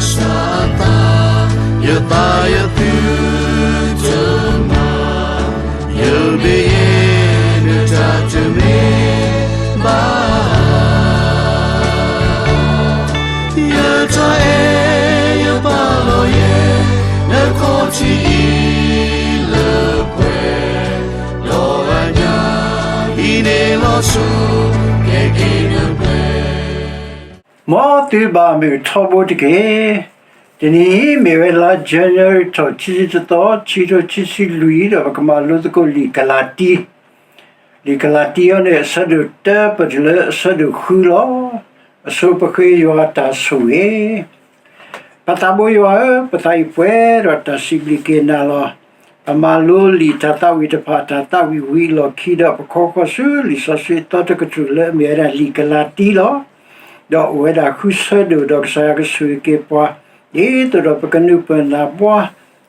စၢ်အသး, ယသးယသုတမၤ, ယမ့ၢ်ယဲဒၣ်တၢ်တမ့ၢ်ဘၣ်. ယတၢ်အဲၣ်ယပာ်လီၤယဲ, နခီၣ်ထံးအံၤလၢပှဲၤ, ဒီးအညၣ်အံၤန့ၣ်လီၤဆီ, ကဲက့ၤနပှဲၤ မ်သုဘၣ်မုာ်ထီဘိတက့ၢ်. တနံၤအံၤမ့ၢ်ဝဲလါ January ထီၣ်ခံဆံတသီ, ခံထိခံဆံလွံၢ်, ဒီးပကမၤလိသကိးလံာ်ကလၤတံ. လံာ်ကလၤတံအံၤန့ၣ် အဆၢဒိၣ်တၢပတုၤလၢအဆၢဒိၣ်ဃုလီၤ. အဆိပဃ့ယွၤအတၢ်ဆိၣ်ဂ့ၤ ပသးဘိယွၤဧၢ, ပသးအံၤပှဲၤဒီးတၢ်စံးဘျုးက့ၤနၤလီၤ. ပမၤလိလံာ်တၢ်သးဝံၣ်တဖၣ် တၢ်သးဝံၣ်ဝံၤအလီၢ်ခံဒီး ပခီဃီၤဆူလံာ်စီဆှံအသီတကတြူၢ်လၢအမ့ၢ်ဝဲဒၣ်လံာ်ကလၤတံလီၤ. ဒီးအိၣ်ဝဲဒၣ်ဃုဆၢဒိၣ်ဒီးကစၢ်ယွၤကဆိၣ်ဂ့ၤက့ၤပှၤ ဒ်သိးဒီးပကနုာ်ပၢၢ်နၢ်ဘှါ,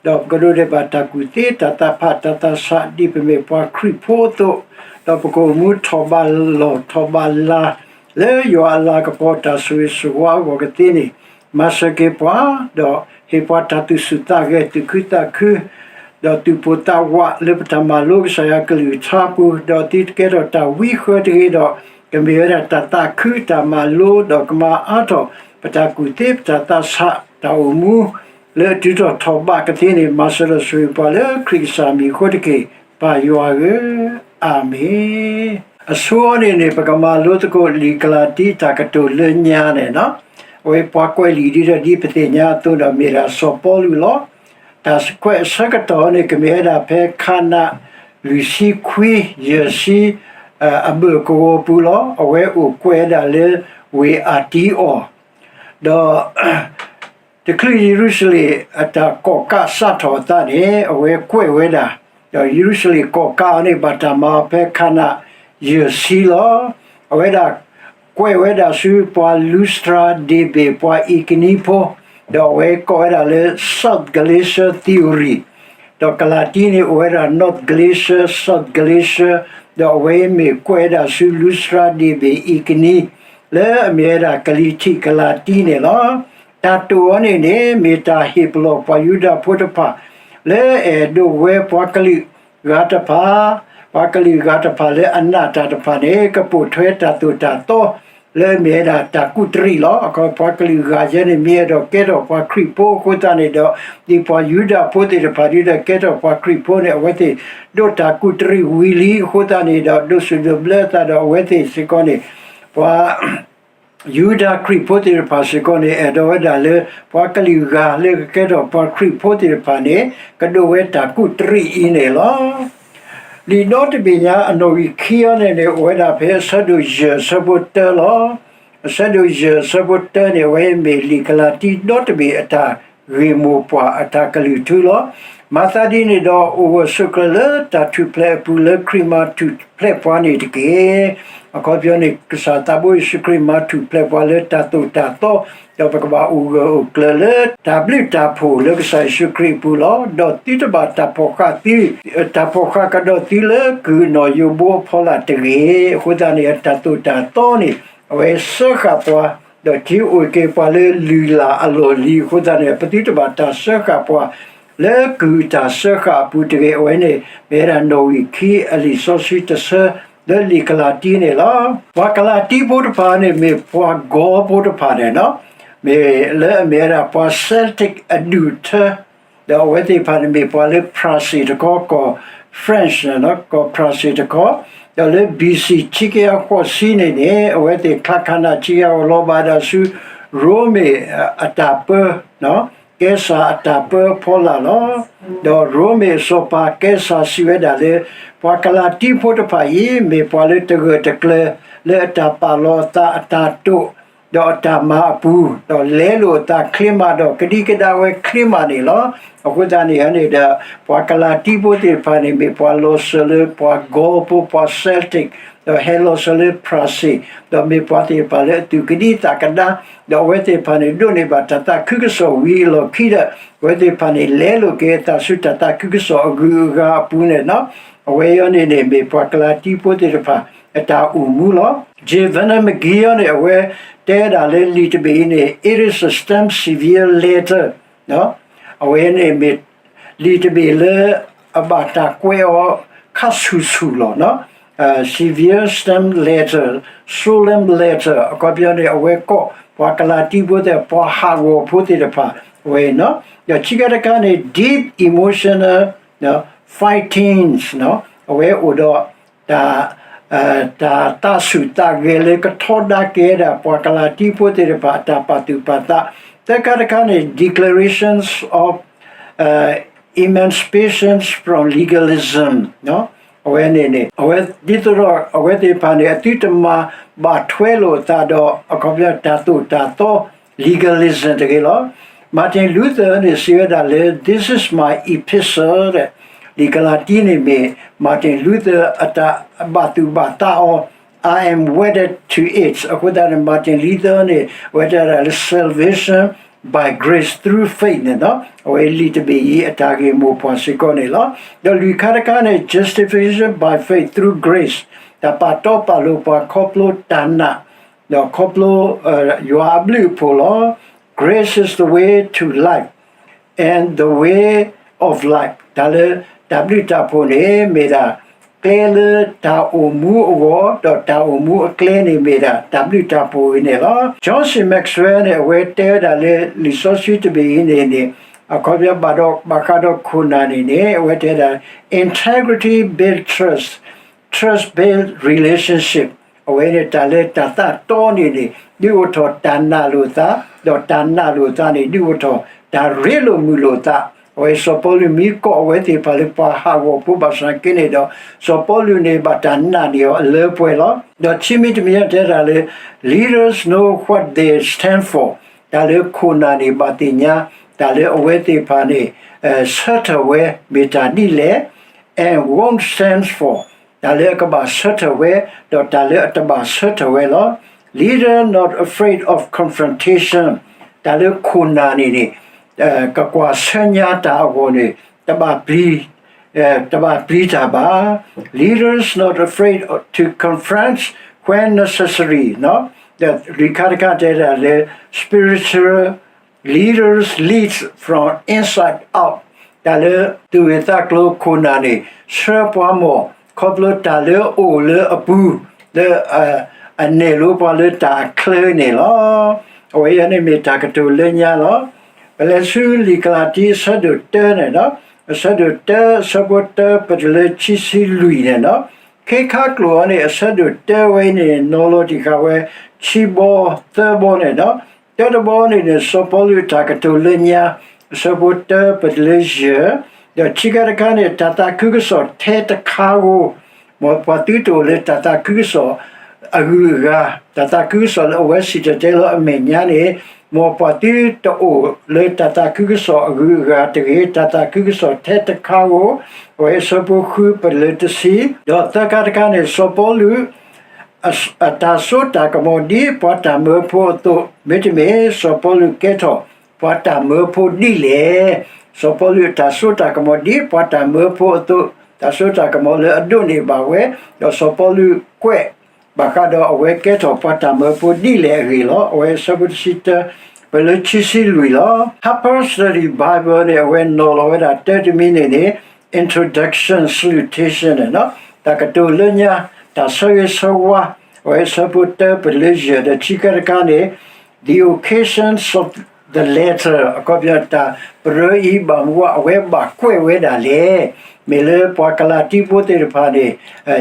ဒီးပကဒိးန့ၢ်ဘၣ်တၢ်ကူၣ်သ့တၢ်သးဖးတၢ်သးဆး ဒ်ပမ့ၢ်ပှၤခရံာ်ဖိအသိး, ဒီးပကအိၣ်မူထီၣ်ဘးလီၢ်ထီၣ်ဘးလၤ လၢယွၤအလၤကပီၤတၢ်ဆိၣ်ဂ့ၤဆိၣ်ဝါအဂီၢ်ကသ့န့ၣ်, မၤစၢၤက့ၤပှၤ, ဒီးဟ့ၣ်ပှၤတၢ်သူၣ်ဆူၣ်သးဂဲၤ သူၣ်ခုသးခု ဒီးသူၣ်ပိၢ်သးဝးလၢပတၢ်မၤလိကစၢ်ယွၤကလုၢ်ကထါအပူၤ, ဒီးသုတကဲထီၣ်တၢ်ဝံဃၢတဂ့ၤဒီး, ကမ့ၢ်ဝဲဒၣ်တၢ်သးခုတၢ်မၤလိ, ဒီးကမၤအါထီၣ်ပတၢ်ကူၣ်သ့ပတၢ်သးဆးတၢ်အိၣ်မူ လၢအတုၤထီၣ်ထီၣ်ဘးကသ့န့ၣ်, မၤစၢၤဒီးဆိၣ်ဂ့ၤပှၤလၢခရံာ်ကစၢ်မံၤအဃိတက့ၢ်, ပၢ်ယွၤဧၢ, အၤမ့ၣ်. အဆိအံၤန့ၣ်န့ၣ် ပကမၤလိသကိးလံာ်ကလၤတံတၢ်ကတိၤလၢညါန့ၣ်လီၤ. အဝဲပှၤကွဲးလံာ်ဒ်ဒီးဒ်ပသ့ၣ်ညါအသိးဒီး မ့ၢ်ဒၣ်စီၤပီလူးလီၤ. တၢ်ကွဲးအဆၢကတီၢ်န့ၣ် ကမ့ၢ်ဝဲဒၣ်ဖဲခါနး လွံၢ်ဆံခွံ ယဲၢ်ဆံ အဘၢၣ်ကဝီၤပူၤလီၤ. အဝဲအိၣ်ကွဲးဝဲဒၣ်လၢဝ့ၢ်အၤတံအီၤ, ဒီး တချုးယရူၤၡလ့ၣ်အတၢ်ကီၣ်ကးစးထီၣ်အသးန့ၣ် အဝဲကွဲးဝဲဒၣ်, ဒီးယရူၤၡလ့ၣ်ကီၣ်ကးအီၤန့ၣ် ဘၣ်တၢ်မၤအီၤဖဲခါနး ယဲၢ်ဆံလီၤ. အဝဲဒၣ်ကွဲးဝဲဒၣ်ဆူပှၤလူစတြၤ ဒ့ဘ့ၣ် ပှၤအံၤကနံဖိ, ဒီးအဝဲကိးဝဲဒၣ်လၢ South Galatian Theory, ဒီးကလၤတံန့ၣ်အိၣ်ဝဲဒၣ် North Galatian, South Galatian, ဒီးအဝဲမ့ၢ်ကွဲးဝဲဒၣ်ဆူလူစတြၤ ဒ့ဘ့ၣ် အံၤကနံ လၢအမ့ၢ်ဝဲဒၣ်ကလံၤထံးကလၤတံန့ၣ်လီၤ. တၢ်တိာ်အီၤန့ၣ်န့ၣ် မ့ၢ်တၢ်ဟ့ၣ်ပလီၢ်ပှၤယူဒၤဖိတဖၣ် လၢအအဲၣ်ဒိးဝဲပှၤကလုာ်ဂၤတဖၣ်, ပှၤကလုာ်ဂၤတဖၣ်လၢအနာ်တၢ်တဖၣ်န့ၣ် ကပိာ်ထွဲတၢ်သိၣ်တၢ်သီ လၢအမ့ၢ်ဝဲဒၣ်တၢ်ကူးတရံးလီၤ. အခီပညီပှၤကလုာ်ဂၤယဲန့ၣ် မ့ၢ်အဲၣ်ဒိးကဲထီၣ်ပှၤခရံာ်ဖိအဃိသတးန့ၣ်ဒီး, ဒ်ပှၤယူဒၤဖိသ့ၣ်တဖၣ်ဒ်ဒီးကဲထီၣ်ပှၤခရံာ်ဖိန့ၣ် အဝဲသ့ၣ်ဒိးတၢ်ကူးတရံးဝံၤလံအဃိသတးန့ၣ်ဒီး ဒိးစူၣ်ဒိးဘျၢအသးဒီးအဝဲသ့ၣ်စ့ၢ်ကီးန့ၣ်, ပှၤ ယူဒၤခရံာ်ဖိသ့ၣ်တဖၣ်စ့ၢ်ကီးန့ၣ် အဲၣ်ဒိးဝဲဒၣ်လၢ ပှၤကလုာ်ဂၤလၢကကဲထီၣ်ပှၤခရံာ်ဖိသ့ၣ်တဖၣ်န့ၣ် ကဒိးဝဲတၢ်ကူးတရံးအံၤန့ၣ်လီၤ. လံာ်ဒီတဘ့ၣ်ညါအနီၣ်ဂံၢ်ခံအံၤန့ၣ်န့ၣ် အိၣ်ဝဲဒၣ်ဖဲအဆၢဒိၣ်ယဲၢ်အဆၢဖိတၢလီၤ. အဆၢဒိၣ်ယဲၢ်အဆၢဖိတၢန့ၣ် အဝဲမ့ၢ်လံာ်ကလၤတံဒီတဘ့ၣ်အတၢ်ဂ့ၢ်မိၢ်ပှၢ်အတၢ်ကလုၢ်ထူလီၤ. မၤသးဒ်န့ၣ်ဒီး အိၣ်ဂၢၢ်ဆိးကျၢၤလၢတၢ်ထူၣ်ဖျဲးအပူၤလၢခရံာ်မၤထူၣ်ဖျဲးပှၤန့ၣ်တက့ၢ်. အခီပညီန့ၣ် ကစၢ်သးဘိယ့ၣ်ၡူးခရံာ်မၤထူၣ်ဖျဲးပှၤလၢတၢ်သိၣ်တၢ်သီ, ဒီးပကဘၣ်အိၣ်ဂၢၢ်အိၣ်ကျၢၤလၢတၢ်ဘျုးတၢ်ဖှိၣ်လၢကစၢ်ယ့ၣ်ၡူးခရံာ်အပူၤလီၤ. ဒီးသုတဘၣ်တၢ်ဖီၣ်ဃာ်သု, တၢ်ဖီၣ်ဃာ်ကဒီးသုလၢကုၢ်အနီၣ်ယိၤဘိအဖီလာ်တဂ့ၤ. အဃိသတးန့ၣ် တၢ်သိၣ်တၢ်သီန့ၣ် အဝဲစၢဃာ်ပှၤ, ဒီးထံအိၣ်က့ၤပှၤလၢလုၢ်လၢ်အလီၢ်လံၤအဃိသတးန့ၣ် ပသုတဘၣ်တၢ်စၢဃာ်ပှၤ လၢကုၢ်အတၢ်စၢဃာ်အပူၤတဂ့ၤ. အဝဲန့ၣ် မ့ၢ်ဝဲဒၣ်နီၣ်ဂံၢ်ခံအလံာ်စီဆှံတဆၢ လၢလံာ်ကလၤတံန့ၣ်လီၤ. ပှၤကလၤတံဖိတဖၣ်န့ၣ် မ့ၢ်ပှၤကီဖိတဖၣ်န့ၣ်လီၤ. မ့ၢ်လၢအမ့ၢ်ဝဲဒၣ်ပှၤ Celtic အဒူၣ်အထၢ ဒီးအဝဲသ့ၣ်တဖၣ်န့ၣ်မ့ၢ်ပှၤလၢ ဖြၣ်စ့ၣ် တခီ ကီၢ် French န့ၣ်လီၤ, ကီၢ်ဖြၣ်စ့ၣ်တခီ, ဒီးလၢ ဘီၣ်စံၣ် ခံကယၤဃိးဆံန့ၣ်န့ၣ် အဝဲသ့ၣ်ချါခးနးထံကယၤအလီၤဘၣ်ဒၣ်ဆူ ရိမ့ၤအတၢ်ပၢ, ကဲစၢ်အတၢ်ပၢအဖီလာ်လီၤ. ဒီးရိမ့ၤအစီၤပၤ ကဲစၢ်စံးဝဲဒၣ်လၢ ပှၤကလၤတံဖိတဖၣ်အံၤ မ့ၢ်ပှၤလၢတဂၢၢ်တကျၢၤ လၢအတၢ်ပာ်လီၤအသးအတၢ်တိာ် ဒီးအတၢ်မၤအပူၤ, ဒီးလဲလိာ်အသးချ့မး ဒီးကဒံကဒါဝဲချ့မးန့ၣ်လီၤ. အဃိသတးန့ၣ်န့ၣ်ဒီး ပှၤကလၤတံဖိသ့ၣ်တဖၣ်န့ၣ် မ့ၢ်ပှၤလီၤစၢၤလၢပှၤကီဖိ ပှၤ Celtic, ဒီးဟဲလီၤစၢၤလၢဖြၣ်စ့ၣ်, ဒီးမ့ၢ်ပှၤသ့ၣ်တဖၣ်လၢအသူၣ်ကဒံသးကဒါ, ဒီးအဝဲသ့ၣ်တဖၣ်န့ၣ် ဒိးန့ၢ်ဘၣ်တၢ်သးခုကစီၣ်ဝံၤအလီၢ်ခံဒီး အဝဲသ့ၣ်တဖၣ်န့ၣ်လဲလိာ်က့ၤအသးဆူတၢ်သးခုကစီၣ်အဂုၤအဂၤအပူၤန့ၣ်လီၤ. အဝဲအံၤန့ၣ်န့ၣ် မ့ၢ်ပှၤကလၤတံဖိသ့ၣ်တဖၣ် အတၢ်အိၣ်မူလီၤ. J Vernon McGee န့ၣ် အဝဲတဲဒၣ်လၢလံာ်တဘ့ၣ်အံၤန့ၣ် it is a stamp severe letter အဝဲန့ၣ်မ့ၢ် လံာ်တဘ့ၣ်လၢအဘၣ်တၢ်ကွဲးအီၤခါဆူၣ်ဆူၣ်လီၤ. severe stamp letter, solemn letter အခီပညီန့ၣ် အဝဲကိးပှၤကလၤတံဖိသ့ၣ် ပှၤဟးဂီၤဖိသ့ၣ်တဖၣ်ဝဲနီၤ. ဒီးခံခါတခါန့ၣ် deep emotional fightings အဝဲအိၣ်ဒီး တၢ် တၢ်သးဆူၣ်သးဂဲၤလၢကထီဒါက့ၤဝဲဒၣ် ပှၤကလၤတံဖိသ့ၣ်တဖၣ်အတၢ်ပာ်သူၣ်ပာ်သး. သၢခါတခါန့ၣ် declarations of emancipations from legalism အဝဲန့ၣ်န့ၣ် အဝဲဒ်သိးဒီး အဝဲသ့ၣ်တဖၣ်န့ၣ် အသုတမၤဘၣ်ထွဲလိာ်အသးဒီး အခီပညီတၢ်သိၣ်တၢ်သီ legalism တဂ့ၤလီၤ. Martin Luther န့ၣ် စံးဝဲဒၣ်လၢ this is my epistle လံာ်ကလၤတံန့ၣ်မ့ၢ် Martin Luther အတၢ်ဘၣ်သူၣ်ဘၣ်သးအီၤ I am wedded to it အဃိသတးန့ၣ် Martin Luther န့ၣ် အဝဲတဲဒၣ်လၢ salvation by grace through faith န့ၣ်လီၤ. အဝဲလံာ်တဘ့ၣ်အံၤအတၢ်ဂ့ၢ်မိၢ်ပှၢ်စ့ၢ်ကီးန့ၣ်လီၤ. ဒီးလွံၢ်ခါတခါန့ၣ် justification by faith through grace တၢ်ပာ်တီပာ်လိၤပှၤခီဖျိတၢ်နာ် ဒီးခီဖျိ ယွၤအဘျုးအဖှိၣ်လီၤ. Grace is the way to life and the way of life တၢ်လၢတၢ်ဘျုးတၢ်ဖှိၣ်န့ၣ် မ့ၢ်ဒၣ် ကျဲလၢတၢ်အိၣ်မူအဂီၢ် ဒီးတၢ်အိၣ်မူအကျဲန့ၣ်မ့ၢ်ဒၣ် တၢ်ဘျုးတၢ်ဖှိၣ်အံၤန့ၣ်လီၤ. John C Maxwell န့ၣ် အဝဲတဲဝဲဒၣ်လၢလံာ်စီဆှံတဘ့ၣ်အံၤန့ၣ်န့ၣ် အခီပညီဘၣ်ဒီး ဘၣ်ဃးဒီးခိၣ်နၢ်န့ၣ်န့ၣ် အဝဲတဲဒၣ် integrity build trust, trust build relationship အဝဲန့ၣ်တၢ်လၢတၢ်သးတီန့ၣ်န့ၣ် ဒုးအိၣ်ထီၣ်တၢ်နာ်လိာ်သး, ဒီးတၢ်နာ်လိာ်သးန့ၣ် ဒုးအိၣ်ထီၣ်တၢ်ရ့လိာ်မုာ်လိာ်သး. အဝဲစီၤပီလူးမ့ၢ်ကိးအဝဲသ့ၣ်တဖၣ်လၢပှၤဟးဂီၤဖိဘၣ်ဆၣ်က့န့ၣ်ဒီး စီၤပီလူးန့ၣ်ဘၣ်တၢ်နာ်န့ၢ်အီၤအလၢပှဲၤလီၤ. ဒီးခံမံၤတမံၤအံၤတဲဒၣ်လၢ leaders know what they stand for တၢ်လၢခိၣ်နၢ်န့ၣ်ဘၣ်သ့ၣ်ညါ တၢ်လၢအဝဲသ့ၣ်တဖၣ်န့ၣ် ဆၢထၢၣ်ဝဲမ့ၢ်တၢ်ဒ်လဲၣ် and won't stand for တၢ်လၢအကဘၣ်ဆၢထၢၣ်ဝဲ ဒီးတၢ်လၢအတဘၣ်ဆၢထၢၣ်ဝဲလီၤ. Leader not afraid of confrontation တၢ်လၢခိၣ်နၢ်န့ၣ်န့ၣ် ကကွၢ်ဆၢညါတၢ်အဂီၢ်န့ၣ် တဘၣ်ပျံၤ တဘၣ်ပျံၤတၢ်ဘၣ်. Leaders not afraid to confront when necessary ဒီးလွံၢ်ခါတခါတဲဒၣ်လၢ spiritual leaders lead from inside out တၢ်လၢသူၣ်ဂ့ၢ်သးကျိၤခိၣ်နၢ်န့ၣ် ဆှၢပှၤမီၢ် ခီဖျိတၢ်လၢအအိၣ်လၢအပူၤ လၢ အနဲၣ်လိပှၤလၢတၢ်အချၢန့ၣ်လီၤ. အဝဲအံၤန့ၣ်မ့ၢ်တၢ်ကတိၤလၢညါလီၤ. ပလဲၤဆူလံာ်ကလၤတံအဆၢဒိၣ်တၢန့ၣ်လီၤ. အဆၢဒိၣ်တၢ အဆၢဖိတၢ ပတုၤလၢခံဆံလွံၢ်န့ၣ်လီၤ. ခ့ခါကျိာ်အံၤန့ၣ် အဆၢဒိၣ်တၢဝဲအံၤန့ၣ် နီၤလီၤတံၢ်ဃာ်ဝဲ ခံဘီသၢဘီန့ၣ်လီၤ. တၢတဘီန့ၣ်န့ၣ် စီၤပီလူးအတၢ်ကတိၤလၢညါ အဆၢဖိတၢပတုၤလၢယဲၢ်, ဒီးခံခါတခါန့ၣ် တၢ်သးခုကစီၣ်ထဲတခါဧိၤ မ်ပှၤသုတအိၣ်လၢတၢ်သးခုကစီၣ်အဂုၤအဂၤ, တၢ်သးခုကစီၣ်လၢအဝဲစံၣ်တဲၤတဲလီၤအမဲာ်ညါန့ၣ် မ်ပှၤသုတအိၣ်လၢတၢ်သးခုကစီၣ်အဂုၤအဂၤတဂ့ၤ, တၢ်သးခုကစီၣ်ထဲတခါဧိၤ, အဝဲအဆၢဖိဃုပတုၤလၢတဆံ, ဒီးသၢခါတခါန့ၣ် စီၤပီလူး အတၢ်စိတၢ်ကမီၤဒ်ပှၤတၢ်မၢဖိအသိး, မ့တမ့ၢ် စီၤပီလူးကဲထီၣ်ပှၤတၢ်မၢဖိဒ်လဲၣ်. စီၤပီလူးအတၢ်စိတၢ်ကမီၤဒ်ပှၤတၢ်မၢဖိအသိး, တၢ်စိတၢ်ကမီၤလၢအဒိးန့ၢ်ဘၣ်ဝဲ, ဒီးစီၤပီလူးကွဲးဘၣ်ဃးဒီးအဝဲကဲထီၣ်ပှၤတၢ်မၢဖိဒ်လဲၣ်အဂ့ၢ်လီၤ. အဝဲအဆၢဖိတဆံတၢ ပတုၤလၢခံဆံလွံၢ်လီၤ. Harper's Study Bible န့ၣ် အဝဲနီၤလီၤဝဲဒၣ်တၢတမံၤန့ၣ်န့ၣ် introduction salutation န့ၣ်လီၤ. တၢ်ကတိၤလၢညါ တၢ်ဆၢဂ့ၤဆၢဝါ, အဝဲအဆၢဖိတၢပတုၤလၢယဲၢ် ဒီးခံခါတခါန့ၣ် the occasions of the letter အခီပညီ တၢ်ပရၢအံၤဘၣ်မနုၤ အဝဲဘၣ်ကွဲးဝဲဒၣ်လဲၣ်. မ့ၢ်လၢပှၤကလၤတံဖိသ့ၣ်တဖၣ်န့ၣ်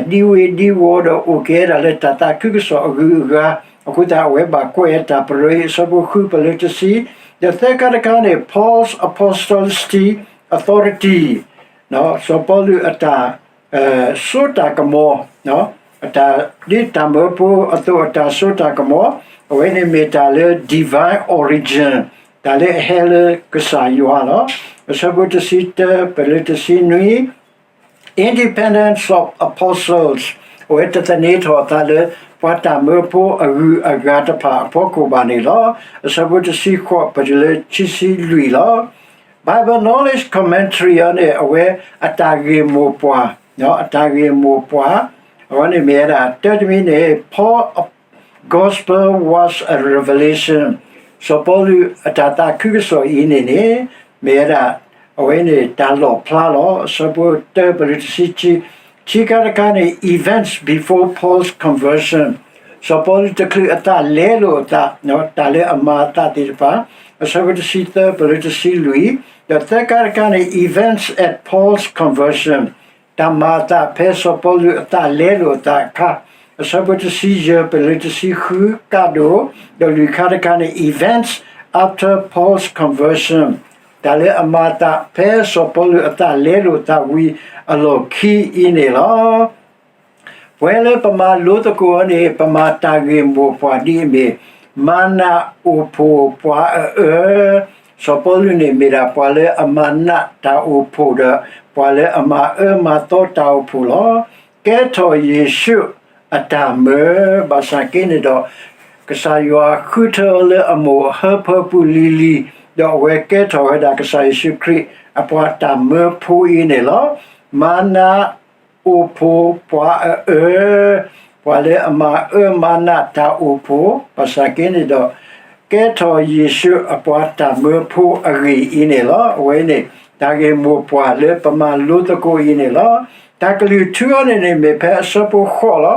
ဒံဝ့ၤဒံဝီၤဒီးအိၣ်က့ၤဝဲဒၣ်လၢတၢ်သးခုကစီၣ်အဂုၤအဂၤ, အဃိသတးအဝဲဘၣ်ကွဲးဝဲတၢ်ပရၢအံၤ အဆၢဖိဃုပတုၤလၢတဆံ, ဒီးသၢခါတခါန့ၣ် Paul's apostolic authority စီၤပီလူးအတၢ် စိတၢ်ကမီၤ, အတၢ်ဒ်တၢ်မၢဖိအသိးအတၢ်စိတၢ်ကမီၤ, အဝဲန့ၣ်မ့ၢ်တၢ်လၢ divine origin တၢ်လၢအဟဲလၢကစၢ်ယွၤလီၤ. အဆၢဖိတဆံတၢပတုၤလၢတဆံနွံ independence of apostles အဝဲတသန့ၤထီၣ်အသးလၢ ပှၤတၢ်မၢဖိအဂုၤအဂၤတဖၣ်အဖီခိၣ်ဘၣ်န့ၣ်လီၤ. အဆၢဖိတဆံဃိးပတုၤလၢခံဆံလွံၢ်လီၤ. Bible Knowledge Commentary အံၤန့ၣ် အဝဲအတၢ်ဂ့ၢ်မိၢ်ပှၢ်, အတၢ်ဂ့ၢ်မိၢ်ပှၢ် အဝဲန့ၣ်မ့ၢ်ဝဲဒၣ် တၢတမံၤန့ၣ် Paul gospel was a revelation. စီၤပီလူးအတၢ်သးခုကစီၣ်အံၤန့ၣ်န့ၣ် မ့ၢ်ဝဲဒၣ် အဝဲန့ၣ်တၢ်လီၣ်ဖျါလီၤ. အဆၢဖိတၢပလၢတဆံခံ, ခံခါတခါန့ၣ် events before Paul's conversion, စီၤပီလူးတချုးအသးလဲလိာ်အသး, တၢ်လၢအမၤအသးသ့ၣ်တဖၣ်, အဆၢဖိတဆံသၢပလၢတဆံလွံၢ်, ဒီးသၢခါတခါန့ၣ် events at Paul's conversion, တၢ်မၤအသးဖဲစီၤပီလူးအသးလဲလိာ်အသးအခါ, အဆၢဖိတဆံယဲၢ်ပလၢတဆံဃုကးဒိၣ်, ဒီးလွံၢ်ခါတခါန့ၣ် events after Paul's conversion, တၢ်လၢအမၤအသးဖဲစီၤပီလူးအသးလဲလိာ်အသးဝံၤအလီၢ်ခံအံၤန့ၣ်လီၤ. ပဝဲလၢပမၤလိသကိးအီၤန့ၣ် ပမၤတၢ်ဂ့ၢ်မိၢ်ပှၢ်ဒ်အမ့ၢ် မၤနးအိၣ်ဖှိၣ်ပှၤအအၢ, စီၤပီလူးန့ၣ်မ့ၢ်ဒၣ်ပှၤလၢအမၤနးတၢ်အိၣ်ဖှိၣ်ဒီး ပှၤလၢအမၤအၢမၤသီတၢ်အိၣ်ဖှိၣ်လီၤ. ကဲထီၣ်ယ့ၣ်ၡူးအတၢ်မၢ, ဘၣ်ဆၣ်က့န့ၣ်ဒီး ကစၢ်ယွၤဃုထၢအီၤလၢအမိၢ်အဟၢဖၢပူၤလံၤလံၤ, ဒီးအဝဲကဲထီၣ်ဝဲဒၣ်ကစၢ်ယ့ၣ်ၡူးခရံာ် အပှၤတၢ်မၢဖိအံၤန့ၣ်လီၤ. မၤနးအိၣ်ဖှိၣ်ပှၤအအၢ, ပှၤလၢအမၤအၢမၤနးတၢ်အိၣ်ဖှိၣ်, ဘၣ်ဆၣ်က့န့ၣ်ဒီး ကဲထီၣ်ယ့ၣ်ၡူးအပှၤတၢ်မၢဖိအဂ့ၢ်အံၤန့ၣ်လီၤ. အဝဲန့ၣ် တၢ်ဂ့ၢ်မိၢ်ပှၢ်လၢပမၤလိသကိးအံၤန့ၣ်လီၤ. တၢ်ကလုၢ်ထူအီၤန့ၣ်န့ၣ် မ့ၢ်ဖဲအဆၢဖိဃိးလီၤ.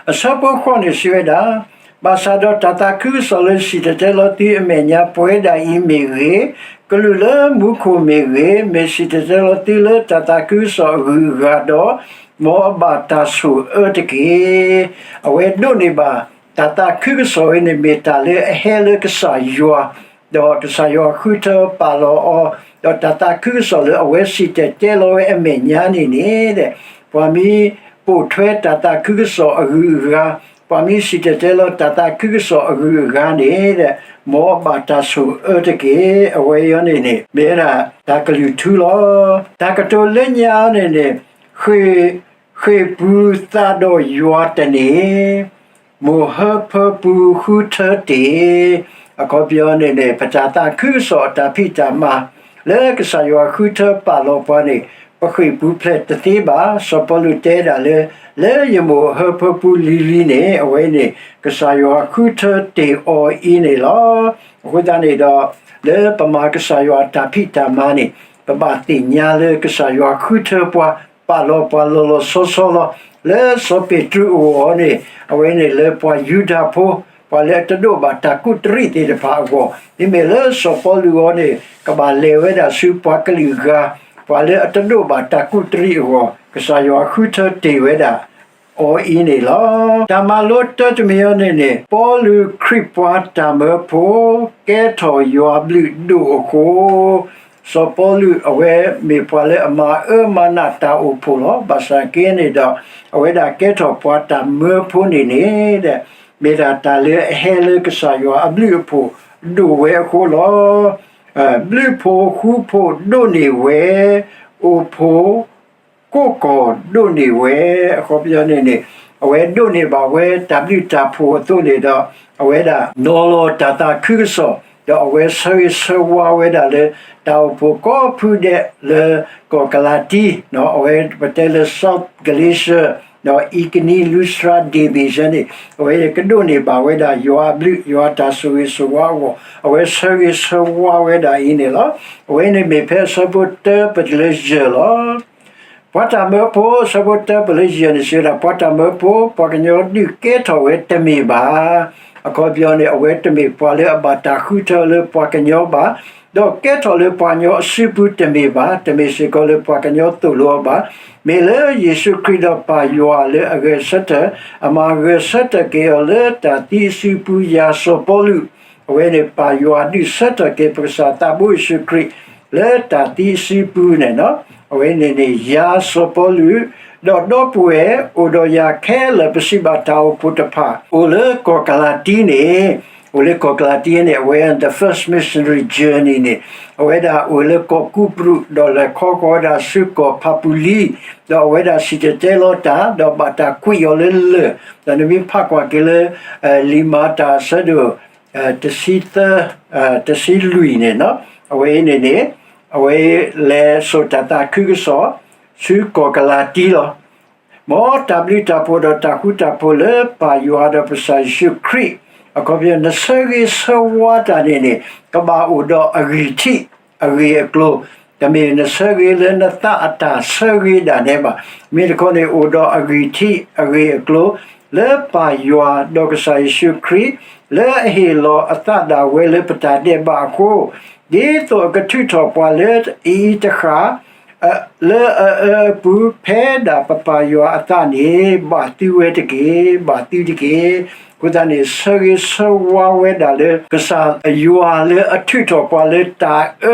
အဆၢဖိဃိးန့ၣ်စံးဝဲဒၣ်, ဘၣ်ဆၣ်ဒီးတၢ်သးခုကစီၣ်လၢစံၣ်တဲၤတဲလီၤသုအမဲာ်ညါပဝဲဒၣ်အံၤမ့ၢ်ဂ့ၤ, ကလူးလၢမူခိၣ်မ့ၢ်ဂ့ၤ, မ့ၢ်စံၣ်တဲၤတဲလီၤသုလၢတၢ်သးခုကစီၣ်အဂုၤအဂၤဒီး, မ်အဘၣ်တၢ်ဆိၣ်အၢတက့ၢ်. အဝဲဒိးန့ၢ်ဘၣ် တၢ်သးခုကစီၣ်အံၤန့ၣ် မ့ၢ်တၢ်လၢအဟဲလၢကစၢ်ယွၤ, ဒီးကစၢ်ယွၤဃုထၢပာ်လီၤအီၤ, ဒီးတၢ်သးခုကစီၣ်လၢအဝဲစံၣ်တဲၤတဲလီၤဝဲအမဲာ်ညါန့ၣ်န့ၣ်, ပှၤမ့ၢ်ပိာ်ထွဲတၢ်သးခုကစီၣ်အဂုၤအဂၤ, ပှၤမ့ၢ်စံၣ်တဲၤတဲလီၤတၢ်သးခုကစီၣ်အဂုၤအဂၤန့ၣ်, မ်အဘၣ်တၢ်ဆိၣ်အၢတက့ၢ်. အဝဲအံၤန့ၣ်န့ၣ် မ့ၢ်ဝဲဒၣ်တၢ်ကလုၢ်ထူလီၤ. တၢ်ကတိၤလၢညါန့ၣ်န့ၣ်, ဃ့ၢ်, ဃ့ၢ်ပူၤသးဒီးယွၤတန့ၢ်, မိၢ်ဟၢဖၢပူၤဃုထၢတ့ၢ်. အခီပညီန့ၣ်န့ၣ် ပတၢ်သးခုကစီၣ်အတၢ်ဖံးတၢ်မၤ လၢကစၢ်ယွၤဃုထၢပာ်လီၤပှၤန့ၣ် ပဃ့ၢ်ပူၤဖျဲးတသ့ဘၣ်. စီၤပီလူးတဲဒၣ်လၢ လၢယမိၢ်အဟၢဖၢပူၤလံၤလံၤန့ၣ် အဝဲန့ၣ် ကစၢ်ယွၤဃုထၢတ့ၢ်အီၤအံၤန့ၣ်လီၤ. အဃိသတးန့ၣ်ဒီး လၢပမၤကစၢ်ယွၤအတၢ်ဖံးတၢ်မၤန့ၣ် ပဘၣ်သ့ၣ်ညါလၢကစၢ်ယွၤဃုထၢပှၤ ပာ်လီၤပှၤလီၤလီၤဆီဆီလီၤ. လၢစီၤပ့းတရူးအဂီၢ်န့ၣ် အဝဲန့ၣ်လၢပှၤယူဒၤဖိ ပှၤလၢအတဒိးဘၣ်တၢ်ကူးတရံးသ့ၣ်တဖၣ်အဂီၢ်, မ့မ့ၢ်လၢစီၤပီလူးအဂီၢ်န့ၣ် ကဘၣ်လဲၤဝဲဒၣ်ဆူပှၤကလုာ်အဂၤ, ပှၤလၢအတဒိးဘၣ်တၢ်ကူးတရံးအဂီၢ်, ကစၢ်ယွၤဃုထၢတ့ၢ်ဝဲဒၣ်အီၤအံၤန့ၣ်လီၤ. တၢ်မၤလိတၢတမံၤအံၤန့ၣ်န့ၣ် ပီလူးခရံာ်ပှၤတၢ်မၢဖိ ကဲထီၣ်ယွၤဘျုးဒိၣ်အဃိ, စီၤပီလူးအဝဲမ့ၢ်ပှၤလၢအမၤအၢမၤနးတၢ်အိၣ်ဖှိၣ်လီၤ. ဘၣ်ဆၣ်က့န့ၣ်ဒီး အဝဲဒၣ်ကဲထီၣ်ပှၤတၢ်မၢဖိန့ၣ်န့ၣ် မ့ၢ်ဒၣ်တၢ်လၢအဟဲလၢကစၢ်ယွၤအဘျုးအဖှိၣ်ဒိၣ်ဝဲအဃိလီၤ. ဘျုးဖှိၣ်ဃူဖှိၣ်ဒိးန့ၢ်ဝဲ, အိၣ်ဖှိၣ်ကိးကီၢ်ဒိးန့ၢ်ဝဲ, အခီပညီန့ၣ်န့ၣ် အဝဲဒိးန့ၢ်ဘၣ်ဝဲတၢ်ဘျုးတၢ်ဖှိၣ်အသိးန့ၣ်ဒီး အဝဲဒၣ်နီၤလီၤတၢ်သးခုကစီၣ်, ဒီးအဝဲဆၢဂ့ၤဆၢဝါဝဲဒၣ်လၢ တၢ်အိၣ်ဖှိၣ်ကိးဖုဒဲးလၢကီၢ်ကလၤတံ, အဝဲပတဲလၢ South Galatia, ဒီးအံကနံ လူစြၤ ဒ့ၣ်ဘ့ၣ်ယဲန့ၣ် အဝဲကဒိးန့ၢ်ဘၣ်ဝဲဒၣ်ယွၤအဘျုး ယွၤတၢ်ဆိၣ်ဂ့ၤဆိၣ်ဝါအဂီၢ် အဝဲဆၢဂ့ၤဆၢဝါဝဲဒၣ်အံၤန့ၣ်လီၤ. အဝဲန့ၣ်မ့ၢ်ဖဲအဆၢဖိတၢပတုၤလၢယဲၢ်လီၤ. ပှၤတၢ်မၢဖိ အဆၢဖိတၢပတုၤလၢယဲၢ်န့ၣ် စံးဝဲဒၣ် ပှၤတၢ်မၢဖိ ပှၤကညီဒုးကဲထီၣ်ဝဲတမ့ၢ်ဘၣ်. အခီပညီန့ၣ် အဝဲတမ့ၢ်ပှၤလၢအဘၣ်တၢ်ဃုထၢလၢပှၤကညီဘၣ်, ဒီးကဲထီၣ်လၢပှၤကညီအစုပူၤတမ့ၢ်ဘၣ်, တမ့ၢ်စ့ၢ်ကီးလၢပှၤကညီသိၣ်လိအီၤဘၣ်. မ့ၢ်လၢယ့ၣ်ၡူးခရံာ်ဒီးပၢ်ယွၤလၢအဂဲၤဆၢထၢၣ်, အမၤဂဲၤဆၢထၢၣ်က့ၤအီၤလၢတၢ်သံအစုပူၤ ယၤစီၤပီလူး, အဝဲန့ၣ်ပၢ်ယွၤဒုးဆၢထၢၣ်က့ၤပကစၢ်သးဘိယ့ၣ်ၡူးခရံာ် လၢတၢ်သံအစုပူၤန့ၣ်လီၤ. အဝဲန့ၣ်န့ၣ် ယၤစီၤပီလူး, ဒီးဒီပုၢ်ဝဲၢ်အိၣ်ဒီးယၤခဲလၢာ် ပစံးဘၣ်တၢ်အိၣ်ဖှိၣ်တဖၣ် အိၣ်လၢကီၢ်ကလၤတံန့ၣ်, အိၣ်လၢကီၢ်ကလၤတံန့ၣ် အဝဲ the first missionary journey န့ၣ် အဝဲဒၣ်အိၣ်လၢကီၢ်ကူးပရူး ဒီးလဲၤခီဃီၤဝဲဒၣ်ဆူကီၢ်ဖးပူၤလံ, ဒီးအဝဲဒၣ်စံၣ်တဲၤတဲလီၤတၢ် ဒီးဘၣ်တၢ်ကွံာ်အီၤလၢလၢၢ်, ဒီးနမ့ၢ်ဖးကွၢ်က့ၤလၢ လံာ်မၤတၢ်အဆၢဒိၣ် တဆံသၢ, တဆံလွံၢ်န့ၣ်လီၤ. အဝဲအံၤန့ၣ်န့ၣ် အဝဲလဲၤစိာ်တၢ်သးခုကစီၣ် ဆူကီၢ်ကလၤတံလီၤ. မ်တၢ်ဘျုးတၢ်ဖှိၣ်ဒီးတၢ်ဃူတၢ်ဖိးလၢပၢ်ယွၤဒီးပကစၢ်ယ့ၣ်ၡူးခရံာ်, အခီပညီ နဆၢဂ့ၤဆၢဝါတၢ်န့ၣ်န့ၣ် ကဘၣ်အိၣ်ဒီးအဂံၢ်ထံး အဂ့ၢ်အကျိၤ, တမ့ၢ်နဆၢဂ့ၤလၢနသးအတၢ်ဆၢဂ့ၤဒၣ်နဲဘၣ်. မ့ၢ်တခီန့ၣ် အိၣ်ဒီးအဂံၢ်ထံးအဂ့ၢ်အကျိၤ လၢပၢ်ယွၤဒီးကစၢ်ယ့ၣ်ၡူးခရံာ် လၢအဟ့ၣ်လီၤအသးဒၣ်ဝဲလၢပတၢ်ဒဲးဘးအဃိ, ဒ်သိးအကထုးထီၣ်ပှၤလၢအအံၤတဃၣ် လၢအအၢအပူၤ ဖဲဒၣ်ပပၢ်ယွၤအသးန့ၣ် ဘၣ်သုဝဲတက့ၢ်, ဘၣ်သုတက့ၢ်. အဃိသတးန့ၣ် ဆၢဂ့ၤဆၢဝါဝဲဒၣ်လၢ ကစၢ်ယွၤလၢအထုးထီၣ်ပှၤလၢတၢ်အ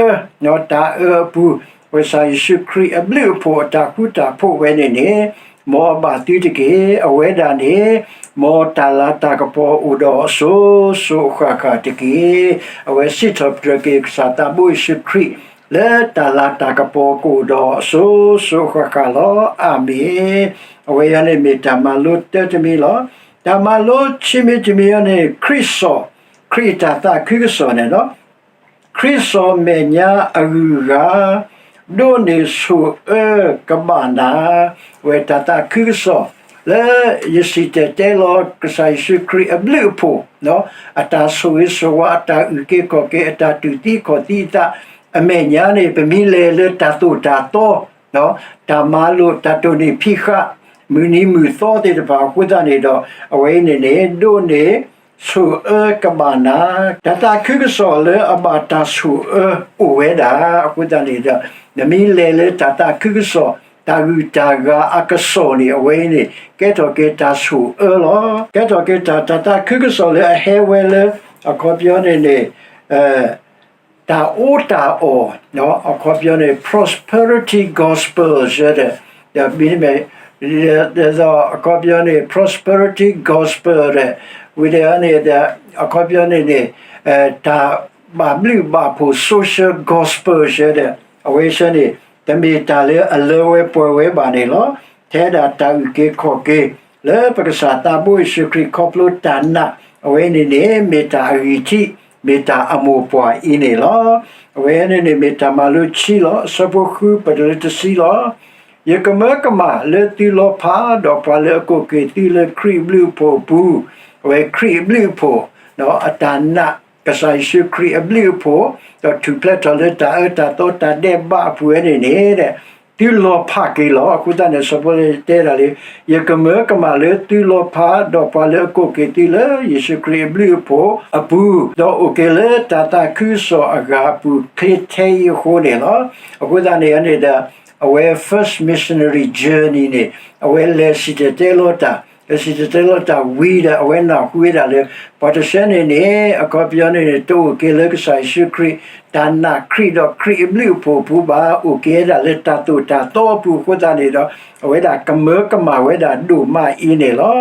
ၢ, တၢ်အၢအပူၤ, ကစၢ်ယ့ၣ်ၡူးခရံာ်အဘျုးအဖှိၣ်အတၢ်ဃူတၢ်ဖိးဝဲန့ၣ်န့ၣ်, မ်အဘၣ်သုတက့ၢ်. အဝဲဒၣ်န့ၣ် မ်တၢ်လၤတၢ်ကပီၤအိၣ်ဒီးအစိၤစိၤအဃၣ်ဃၣ်တက့ၢ်. အဝဲစံးထီၣ်ပတြၢၤက့ၤကစၢ်သးဘိယ့ၣ်ၡူးခရံာ် လၢတၢ်လၤတၢ်ကပီၤကအိၣ်ဒီးအစိၤစိၤအဃၣ်ဃၣ်လီၤ. အၤမ့ၣ်. အဝဲအံၤန့ၣ်မ့ၢ်တၢ်မၤလိတၢတမံၤလီၤ. တၢ်မၤလိဆံးမံၤတမံၤအံၤန့ၣ် ခရံာ်စီၣ်, ခရံာ်အတၢ်သးခုကစီၣ်န့ၣ်လီၤ. ခရံာ်စီၣ်မဲာ်ညါအဂုၤအဂၤ, ဒိးန့ၢ်ဆိၣ်အၢကဘၣ်နၤ, အဝဲတၢ်သးခုကစီၣ် လၢယစံၣ်တဲၤတဲလီၤကစၢ်ယ့ၣ်ၡူးခရံာ်အဘျုးအဖှိၣ်, အတၢ်ဆိၣ်ဂ့ၤဆိၣ်ဝါ အတၢ်အုၣ်က့ၤခီၣ်က့ၤ အတၢ်တူၢ်သံခီၣ်သံအသး အမဲာ်ညါန့ၣ် ပမ့ၢ်လဲၤလၢတၢ်သိၣ်တၢ်သီ, တၢ်မၤလိာ် တၢ်တိၢ်နီၣ်ဖံးဃာ် မုၢ်နံၤမုၢ်သီသ့ၣ်တဖၣ်အဃိသတးန့ၣ်ဒီး အဝဲအံၤန့ၣ်န့ၣ် ဒိးန့ၢ်ဆိၣ်အၢကဘၣ်နၤ, တၢ်သးခုကစီၣ်လၢအဘၣ်တၢ်ဆိၣ်အၢအိၣ်ဝဲဒၣ် အဃိသတးန့ၣ်ဒီး နမ့ၢ်လဲၤလၢတၢ်သးခုကစီၣ် တၢ်ဂုၤတၢ်ဂၤအကစီၣ်န့ၣ် အဝဲအံၤန့ၣ် ကဲထီၣ်က့ၤတၢ်ဆိၣ်အၢလီၤ. ကဲထီၣ်က့ၤတၢ် တၢ်သးခုကစီၣ်လၢအဟဲဝဲလၢ အခီပညီန့ၣ်န့ၣ် တၢ်အီၣ်တၢ်အီ, အခီပညီန့ၣ် prosperity gospel စၢၤဒီး, ဒီးမ့တမ့ၢ် ဒီးအခီပညီန့ၣ် prosperity gospel ဒီး ဝံၤဒီးန့ၣ်ဒီး အခီပညီန့ၣ်န့ၣ် တၢ်ဘၣ်ဘျုးဘၣ်ဖှိၣ် social gospel စၢၤဒီး အဝဲစၢၤန့ၣ် တမ့ၢ်တၢ်လၢအလၢဝဲပှဲၤဝဲဘၣ်န့ၣ်လီၤ. ထဲဒၣ်တၢ်အုၣ်က့ၤခီၣ်က့ၤ လၢပကစၢ်သးဘိယ့ၣ်ၡူးခရံာ်ခီဖျိတၢ်နာ် အဝဲန့ၣ်န့ၣ် မ့ၢ်တၢ်အဂံၢ်ထံး မ့ၢ်တၢ်အမိၢ်ပှၢ်အံၤန့ၣ်လီၤ. အဝဲန့ၣ်န့ၣ်မ့ၢ်တၢ်မၤလိခံလီၤ. အဆၢဖိဃုပတုၤလၢတဆံလီၤ. ယကမၢကမၣ်လၢသုလီၤဖး ဒီးပှၤလၢအကိးက့ၤသုလၢခရံာ်အဘျုးအဖှိၣ်အပူၤ, အဝဲခရံာ်အဘျုးအဖှိၣ် အတၢ်နာ် ကစၢ်ယ့ၣ်ၡူးခရံာ်အဘျုးအဖှိၣ်, ဒီးထူၣ်ဖျဲးထီၣ်လၢတၢ်အၢတၢ်သီတၢ်ဒဲးဘးအပူၤဝဲန့ၣ်န့ၣ် သုလီၤဖးက့ၤလီၤ. အဃိသတးန့ၣ် စီၤပီလူးတဲဒၣ်လၢ ယကမၢကမၣ်လၢသုလီၤဖး ဒီးပှၤလၢအကိးက့ၤသုလၢယ့ၣ်ၡူးခရံာ်အဘျုးအဖှိၣ်အပူၤ, ဒီးအိၣ်က့ၤလၢတၢ်သးခုကစီၣ်အဂၤအပူၤ ချ့ထဲအံၤအဃိန့ၣ်လီၤ. အဃိသတးန့ၣ်န့ၣ်ဒီး အဝဲ first missionary journey န့ၣ် အဝဲလဲၤစံၣ်တဲၤတဲလီၤတၢ်, လဲၤစံၣ်တဲၤတဲလီၤတၢ်ဝံၤဒီး အဝဲနၢ်ဟူဝဲဒၣ်လၢ ပှၤတဆၢန့ၣ်န့ၣ် အခီပညီန့ၣ်န့ၣ် တအိၣ်က့ၤလၢကစၢ်ယ့ၣ်ၡူးခရံာ် တၢ်နာ်ခရံာ်ဒီးခရံာ်အဘျုးအဖှိၣ်အပူၤဘၣ်, အိၣ်က့ၤဝဲဒၣ်လၢတၢ်သိၣ်တၢ်သီအပူၤအဃိသတးန့ၣ်ဒီး အဝဲဒၣ်ကမၢကမၣ်ဝဲဒၣ်ဒိၣ်မးအံၤန့ၣ်လီၤ.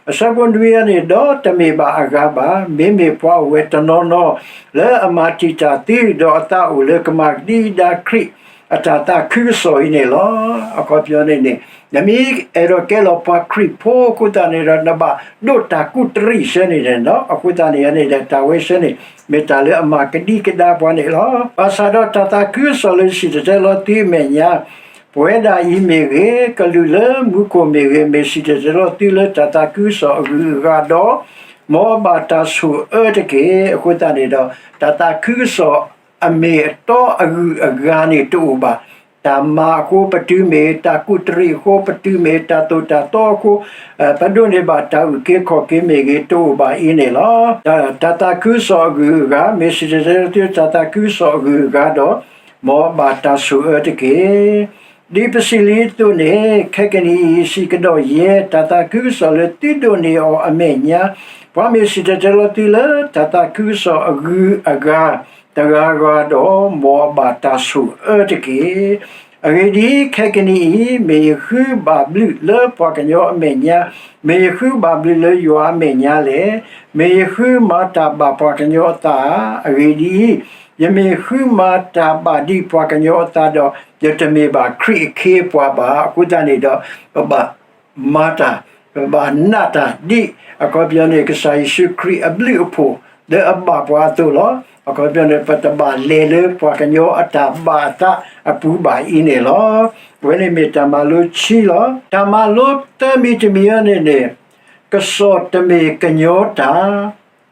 အဆၢဖိနွံအံၤန့ၣ် ဒီးတမ့ၢ်ဘၣ်အဂၤဘၣ်, မ့မ့ၢ်ပှၤအိၣ်ဝဲတနီၤနီၤ လၢအမၤတံာ်တာ်သု ဒီးအသးအိၣ်လၢကမၤကဒံကဒါခရံာ်အတၢ်သးခုကစီၣ်အံၤန့ၣ်လီၤ. အခီပညီန့ၣ်န့ၣ် နမ့ၢ်အဲၣ်ဒိးကဲလီၤပှၤခရံာ်ဖိအဃိသတးန့ၣ်ဒီး နဘၣ်ဒိးတၢ်ကူးတရံးဆၢန့ၣ်န့ၣ်လီၤ. အဃိသတးန့ၣ်န့ၣ်ဒီး တၢ်ဝဲဆၢန့ၣ် မ့ၢ်တၢ်လၢအမၤကဒံကဒါပှၤန့ၣ်လီၤ. ဘၣ်ဆၣ်ဒီးတၢ်သးခုကစီၣ်လၢယစံၣ်တဲၤတဲလီၤသုအမဲာ်ညါ ပဝဲဒၣ်အံၤမ့ၢ်ဂ့ၤ, ကလူးလၢမူခိၣ်မ့ၢ်ဂ့ၤ, မ့ၢ်စံၣ်တဲၤတဲလီၤသုလၢတၢ်သးခုကစီၣ်အဂုၤအဂၤဒီး, မ်အဘၣ်တၢ်ဆိၣ်အၢတက့ၢ်. အဃိသတးန့ၣ်ဒီး တၢ်သးခုကစီၣ်အမ့ၢ်အတီအဂုၤအဂၤန့ၣ်တအိၣ်ဘၣ်. တၢ်မၤအဃိပတုာ်မ့ၢ်, တၢ်ကူးတရံးအဃိပတုာ်မ့ၢ်, တၢ်သိၣ်တၢ်သီအဃိ ပဒိးန့ၢ်ဘၣ်တၢ်အုၣ်က့ၤခီၣ်က့ၤမ့ၢ်ဂ့ၤ တအိၣ်ဘၣ်အံၤန့ၣ်လီၤ. တၢ်သးခုကစီၣ်အဂုၤအဂၤ, မ့ၢ်စံၣ်တဲၤတဲလီၤသုတၢ်သးခုကစီၣ်အဂုၤအဂၤဒီး, မ်အဘၣ်တၢ်ဆိၣ်အၢတက့ၢ်. ဒ်ပစံးလံအသိးန့ၣ်, ခဲကနံၣ်အံၤ စံးကဒီးယဲ တၢ်သးခုကစီၣ်လၢသုဒိးန့ၢ်အီၤအမဲာ်ညါ, ပှၤမ့ၢ်စံၣ်တဲၤတဲလီၤသုလၢတၢ်သးခုကစီၣ်အဂုၤအဂၤ တဂၤဂၤဒီး, မ်အဘၣ်တၢ်ဆိၣ်အၢတက့ၢ်. အဂ့ၢ်ဒ်အံၤ, ခဲကနံၣ်အံၤ မ့ၢ်ယဃုဘၣ်ဘျုးလၢပှၤကညီအမဲာ်ညါ, မ့ၢ်ယဃုဘၣ်ဘျုးလၢယွၤအမဲာ်ညါလဲၣ်. မ့ၢ်ယဃုမၤတၢ်ဘၣ်ပှၤကညီအသးဧါ. အဂ့ၢ်ဒ်အံၤ, ယမ့ၢ်ဃုမၤတၢ်ဘၣ်ဒံးပှၤကညီအသးဒီး, ယတမ့ၢ်ဘၣ်ခရံာ်အခ့အပှၤဘၣ်. အဃိသတးန့ၣ်ဒီး, ပဘၣ်မၤတၢ်, ပဘၣ်နာ်တၢ်ဒ် အခီပညီန့ၣ် ကစၢ်ယ့ၣ်ၡူးခရံာ်အဘျုးအဖှိၣ် လၢအဘၣ်ပှၤအသိးလီၤ. အခီပညီန့ၣ် ပတဘၣ်လဲၤလၢပှၤကညီအတၢ်ဘၣ်အသးအပူၤဘၣ်အံၤန့ၣ်လီၤ. အဝဲန့ၣ်မ့ၢ်တၢ်မၤလိခံလီၤ. တၢ်မၤလိသၢမံၤတမံၤအံၤန့ၣ်န့ၣ် ကစီၣ်တမ့ၢ်ကညီတၢ်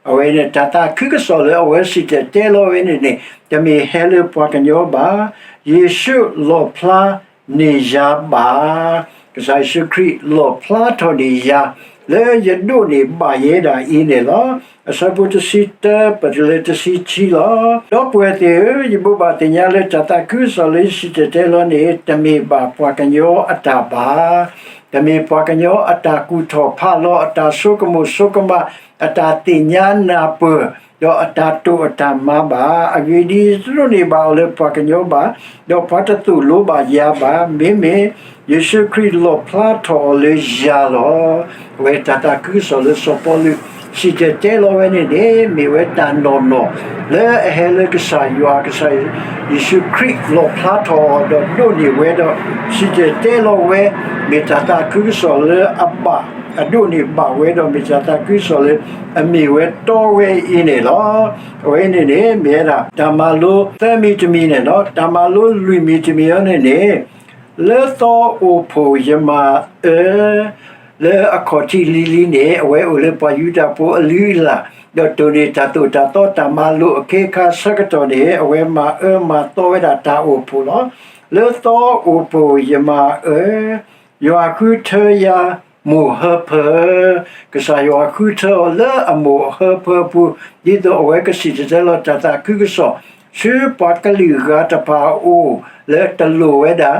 အဝဲန့ၣ် တၢ်သးခုကစီၣ်လၢအဝဲစံၣ်တဲၤတဲလီၤဝဲန့ၣ်န့ၣ် တမ့ၢ်ဟဲလၢပှၤကညီဘၣ်. ယ့ၣ်ၡူးလီၣ်ဖျါန့ၢ်ယၤဘၣ်. ကစၢ်ယ့ၣ်ၡူးခရံာ်လီၣ်ဖျါထီၣ်န့ၢ်ယၤ လၢယဒိးန့ၢ်ဘၣ်ယဲဒၣ်အံၤန့ၣ်လီၤ. အဆၢဖိတဆံတၢ ပတုၤလၢတဆံခံလီၤ. ဒီပုၢ်ဝဲၢ်သ့ၣ်ဧၢ, ယဘိးဘၣ်သ့ၣ်ညါလၢတၢ်သးခုကစီၣ်လၢယစံၣ်တဲၤတဲလီၤန့ၣ် တမ့ၢ်ဘၣ်ပှၤကညီအတၢ်ဘၣ်. တမ့ၢ်ပှၤကညီအတၢ်ကူၣ်ထီၣ်ဖးလီၤ အတၢ်ဆိကမိၣ်ဆိကမး အတၢ်သ့ၣ်ညါနၢ်ပၢၢ် ဒီးအတၢ်တိာ်အတၢ်မၤဘၣ်. အဂ့ၢ်ဒ်အံၤ, ယတဒိးန့ၢ်ဘၣ်အီၤလၢပှၤကညီဘၣ်, ဒီးပှၤတသိၣ်လိဘၣ်ယၤဘၣ်. မ့မ့ၢ်ယ့ၣ်ၡူးခရံာ်လီၣ်ဖျါထီၣ်အီၤလၢယၤလီၤ. အဝဲတၢ်သးခုကစီၣ်လၢစီၤပီလူးစံၣ်တဲၤတဲလီၤဝဲန့ၣ်န့ၣ် မ့ၢ်ဝဲတၢ်နီၢ်နီၢ် လၢအဟဲလၢကစၢ်ယွၤ, ကစၢ်ယ့ၣ်ၡူးခရံာ်လီၣ်ဖျါထီၣ်အီၤဒီးဒိးန့ၢ်ဝဲဒီး စံၣ်တဲၤတဲလီၤဝဲ, မ့ၢ်တၢ်သးခုကစီၣ်လၢအဘၣ်, အဒိးန့ၢ်ဘၣ်ဝဲဒီး မ့ၢ်တၢ်သးခုကစီၣ်လၢအမ့ၢ်ဝဲတီဝဲအံၤန့ၣ်လီၤ. အဝဲန့ၣ်န့ၣ် မ့ၢ်ဝဲဒၣ်တၢ်မၤလိသၢမံၤတမံၤန့ၣ်လီၤ. တၢ်မၤလိလွံၢ်မံၤတမံၤအံၤန့ၣ်န့ၣ် လၢသီအိၣ်ဖှိၣ်ယမၤအၢ လၢအခီၣ်ထံးလံၤလံၤန့ၣ် အဝဲအိၣ်လၢပှၤယူဒၤဖိအလုၢ်အလၢ်, ဒီးတိၢ်န့ၢ်တၢ်သိၣ်တၢ်သီတၢ်မၤလိာ်အခ့အခါဆၢကတီၢ်န့ၣ် အဝဲမၤအၢမၤသီဝဲဒၣ်တၢ်အိၣ်ဖှိၣ်လီၤ. လၢသီအိၣ်ဖှိၣ်ယမၤအၢ, ယွၤဃုထၢယၤမိၢ်ဟၢဖၢ, ကစၢ်ယွၤဃုထၢအီၤလၢအမိၢ်အဟၢဖၢပူၤ, ဒ်သိးအဝဲကစံၣ်တဲၤတဲလီၤတၢ်သးခုကစီၣ် ဆူပှၤကလုာ်ဂၤတဖၣ်အအိၣ် လၢတလိၣ်ဝဲဒၣ်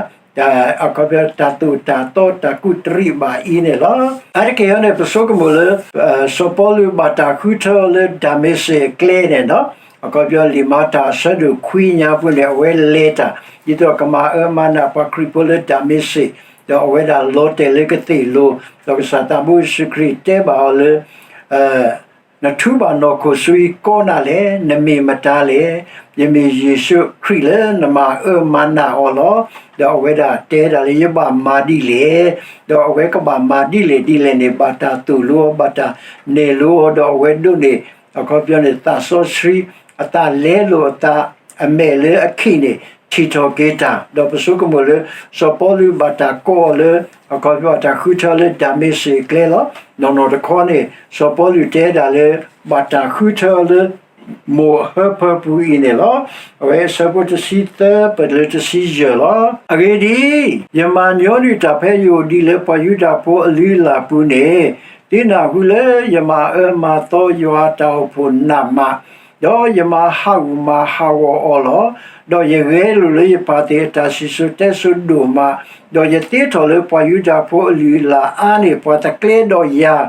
အခီပညီ တၢ်သိၣ်တၢ်သီတၢ်ကူးတရံးဘၣ်အံၤန့ၣ်လီၤ. အါတက့ၢ်အံၤန့ၣ် ပဆိကမိၣ်လၢ စီၤပီလူးဘၣ်တၢ်ဃုထၢအီၤလၢဒၤမ့းစ့းအကျဲန့ၣ်လီၤ. အခီပညီ လံာ်မၤတၢ်အဆၢဒိၣ်ခွံညါပူၤန့ၣ် အဝဲလဲၤတၢ် ဒ်သိးကမၤအၢမၤနးပှၤခရံာ်ဖိလၢဒၤမ့းစ့း, ဒီးအဝဲဒၣ်လီၤတဲာ်လၢကသ့ၣ်လိၤ, ဒီးကစၢ်သးဘိယ့ၣ်ၡူးခရံာ်တဲဘၣ်အီၤလၢ နထူဘၣ်နီၢ်ခိၣ်ဆူယကိးနၤလဲၣ်, နမ့ၢ်မတၤလဲၣ်. ယမ့ၢ်ယ့ၣ်ၡူးခရံာ်လၢနမၤအၢမၤနးအီၤလီၤ. ဒီးအဝဲဒၣ်တဲဒၣ်လၢ ယဘၣ်မၤဒ်လဲၣ်, ဒီးအဝဲကဘၣ်မၤဒ်လဲၣ်ဒ်လဲၣ်န့ၣ် ဘၣ်တၢ်သိၣ်လိအီၤ ဘၣ်တၢ်နဲၣ်လိအီၤ ဒီးအဝဲဒိးန့ၢ် အခီပညီန့ၣ် သးစီဆှံ အသးလဲလိာ်အသး အမဲာ်လၢအခံးန့ၣ် ထံၣ်ထီၣ်က့ၤတၢ်, ဒီးပဆိကမိၣ်လၢ စီၤပီလူးဘၣ်တၢ်ကိးအီၤလၢ အခီပညီတၢ်ဃုထၢလၢဒၤမ့းစ့းအကျဲလီၤ. နီၢ်နီၢ်တခီန့ၣ် စီၤပီလူးတဲဒၣ်လၢ ဘၣ်တၢ်ဃုထၢလၢ မိၢ်အဟၢဖၢပူၤအံၤန့ၣ်လီၤ. အဝဲအဆၢဖိတဆံသၢ ပတုၤလၢတဆံယဲၢ်လီၤ. အဂ့ၢ်ဒ်အံၤ, ယမၤညီနုၢ်တၢ်ဖဲယအိၣ်ဒံးလၢပှၤယူဒၤဖိအလုၢ်အလၢ်ပူၤန့ၣ်, သုနၢ်ဟူလၢယမၤအၢမၤသီယွၤအတၢ်အိၣ်ဖှိၣ်နးမး, ဒီးယမၤဟးဂူာ်မၤဟးဂီၤအီၤလီၤ. ဒီးယဂဲၤလိာ်လၢယပၢ်သ့ၣ်အတၢ်စံၣ်စိၤတဲစိၤဒိၣ်မး, ဒီးယသ့ထီၣ်လၢပှၤယူဒၤဖိအလုၢ်အလၢ်အါန့ၢ်ပှၤတကျဲဒီးယၤ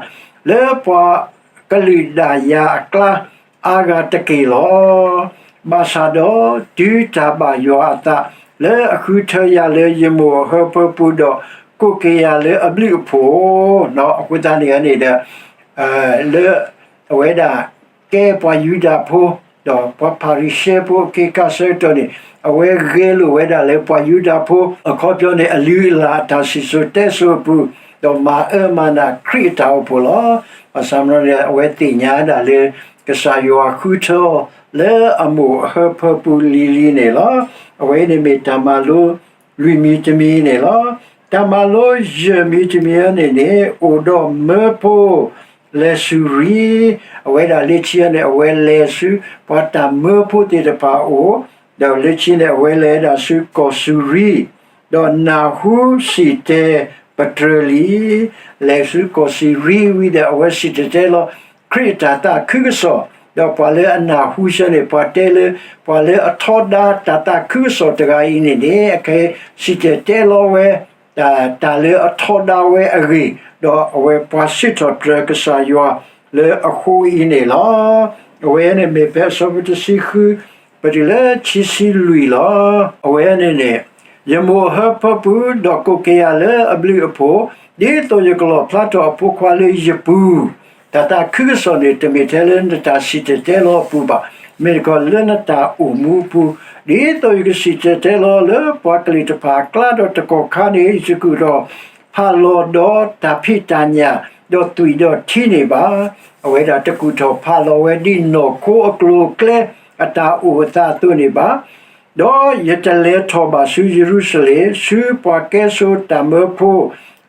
လၢပှၤကလုာ်ဒၣ်ယၤအကျါ အါဂၤတက့ၢ်လီၤ. ဘၣ်ဆၣ်ဒီးတုၤတၢ်ဘၣ်ယွၤအသး လၢအဃုထၢယၤလၢယမိၢ်အဟၢဖၢပူၤဒီး ကိးက့ၤယၤလၢအဘျုးအဖှိၣ်, အဃိသတးန့ၣ်န့ၣ်ဒီး လၢအဝဲဒၣ်ကဲပှၤယူဒၤဖိ ဒီးပှၤဖၤရံၤၡဲဖိအခ့အခါဆၢကတီၢ်န့ၣ် အဝဲဂဲၤလိာ်ဝဲဒၣ်လၢပှၤယူဒၤဖိ အခီပညီန့ၣ် အလုၢ်အလၢ်အတၢ်စံၣ်စိၤတဲစိၤအပူၤ, ဒီးမၤအၢမၤနးခရံာ်အတၢ်အိၣ်ဖှိၣ်လီၤ. ဘၣ်ဆၣ်မ့ၢ်န့ၣ် အဝဲသ့ၣ်ညါဒၣ်လၢ ကစၢ်ယွၤဃုထၢအီၤ လၢအမိၢ်အဟၢဖၢပူၤလံၤလံၤန့ၣ်လီၤ. အဝဲန့ၣ်မ့ၢ်တၢ်မၤလိ လွံၢ်မံၤတမံၤန့ၣ်လီၤ. တၢ်မၤလိယဲၢ်မံၤတမံၤအံၤန့ၣ်န့ၣ် အိၣ်ဒီးမၢဖိ လဲၤဆူရံ, အဝဲဒၣ်လၢခံန့ၣ် အဝဲလဲၤဆူ ပှၤတၢ်မၢဖိသ့ၣ်တဖၣ်အအိၣ်, ဒီးလၢခံန့ၣ် အဝဲလဲၤဒၣ်ဆူကီၢ်စူရံ, ဒီးနၢ်ဟူစံၣ်တဲၤပတြၢၤလံ, လဲၤဆူကီၢ်စူရံဝံၤဒီး အဝဲစံၣ်တဲၤတဲလီၤ ခရံာ်အတၢ်သးခုကစီၣ်, ဒီးပှၤလၢအနၢ်ဟူဆၢန့ၣ် ပှၤတဲလၢ ပှၤလၢအထီဒါတၢ်သးခုကစီၣ်တဂၤအံၤန့ၣ်န့ၣ် အခဲစံၣ်တဲၤတဲလီၤဝဲ တၢ်လၢအထီဒါဝဲအဂ့ၢ်, ဒီးအဝဲပှၤစံးထီၣ်ပတြၢၤကစၢ်ယွၤလၢအဃိအံၤန့ၣ်လီၤ. အဝဲန့ၣ်မ့ၢ်ဖဲအဆၢဖိတဆံဃု ပတုၤလၢခံဆံလွံၢ်လီၤ. အဝဲန့ၣ်န့ၣ် ယမိၢ်အဟၢဖၢပူၤ ဒီးကိးက့ၤယၤလၢအဘျုးအဖှိၣ်, ဒ်သိးယကလီၣ်ဖျါထီၣ်အဖိခွါလၢယပူၤ, တၢ်သးခုကစီၣ်န့ၣ် တမ့ၢ်ထဲလၢနတၢ်စံၣ်တဲၤတဲလီၤအပူၤဘၣ်, မ့ၢ်တခီလၢနတၢ်အိၣ်မူအပူၤ, ဒ်သိးယကစံၣ်တဲၤတဲလီၤလၢပှၤကလုာ်တဖၣ်အကျါ ဒီးတကီၢ်ခါန့ၣ် ယကကူၣ်ထီၣ်ဖးလီၤဒီးတၢ်ဖံးတၢ်ညၣ်, ဒီးသွံၣ်ဒီးထံန့ၣ်ဘၣ်. အဝဲဒၣ်တကူၣ်ထီၣ်ဖးလီၤဝဲဒ်နီၢ်ခိအကျိၤအကျဲအတၢ်အိၣ်အသးအသိးန့ၣ်ဘၣ်. ဒီးယတလဲၤထီၣ်ဘၣ်ဆူယရူၤၡလ့ၣ် ဆူပှၤကဲဆိတၢ်မၢဖိ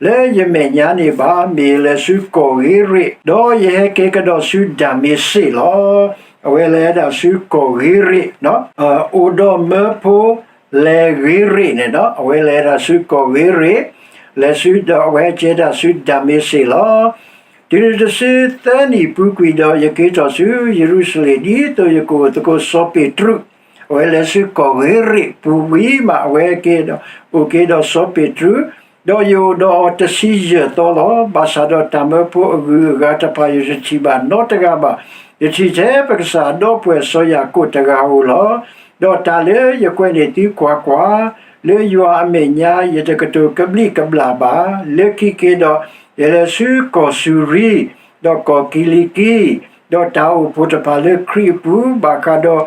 လၢယမဲာ်ညါန့ၣ်ဘၣ်, မ့ၢ်လဲၤဆူကီၢ်ဂ့ၤရ့း, ဒီးယဟဲက့ၤကဒီးဆူဒၤမ့းစ့းလီၤ. အဝဲလဲၤဒၣ်ဆူကီၢ်ဂ့ၤရ့း, အိၣ်ဒီးမၢဖိ လဲၤဂ့ၤရ့းန့ၣ်ဒီး အဝဲလဲၤဒၣ်ဆူကီၢ်ဂ့ၤရ့း, လဲၤဆူဒီးအဝဲကဲဒၣ်ဆူဒၤမ့းစ့းလီၤ. တုၤနုၤတစုသၢနံၣ်ပူၤကွံာ်ဒီး ယက့ၤထီၣ်ဆူယရူၤၡလ့ၣ် ဒ်သိးယကအိၣ်သကိးစီၤပ့းတရူး, အဝဲလဲၤဆူကီၢ်ဂ့ၤရ့းပူၤဝံၤမး အဝဲက့ၤဒီး အိၣ်က့ၤဒီးစီၤပ့းတရူး, ဒီးယအိၣ်ဒီးအီၤတဆံယဲၢ်သီလီၤ. ဘၣ်ဆၣ်ဒီးတၢ်မၢဖိအဂုၤအဂၤတဖၣ် ယတထံၣ်ဘၣ်နီတဂၤဘၣ်. ယထံၣ်ထဲပကစၢ်အဒီပုၢ်ဝဲၢ်စီၤယၤကိာ်တဂၤဧိၤလီၤ. ဒီးတၢ်လၢယကွဲးန့ၣ်သုကွၢ်ကွၢ်, လၢယွၤအမဲာ်ညါ ယတကတိၤကဘျံးကဘျၣ်ဘၣ်. လၢခံက့ၤဒီး ယလဲၤဆူကီၢ်စူၤရံ, ဒီးကီၢ်ကံလံကံ, ဒီးတၢ်အိၣ်ဖှိၣ်တဖၣ်လၢခရံာ်အပူၤ, ဘၣ်ဃးဒီး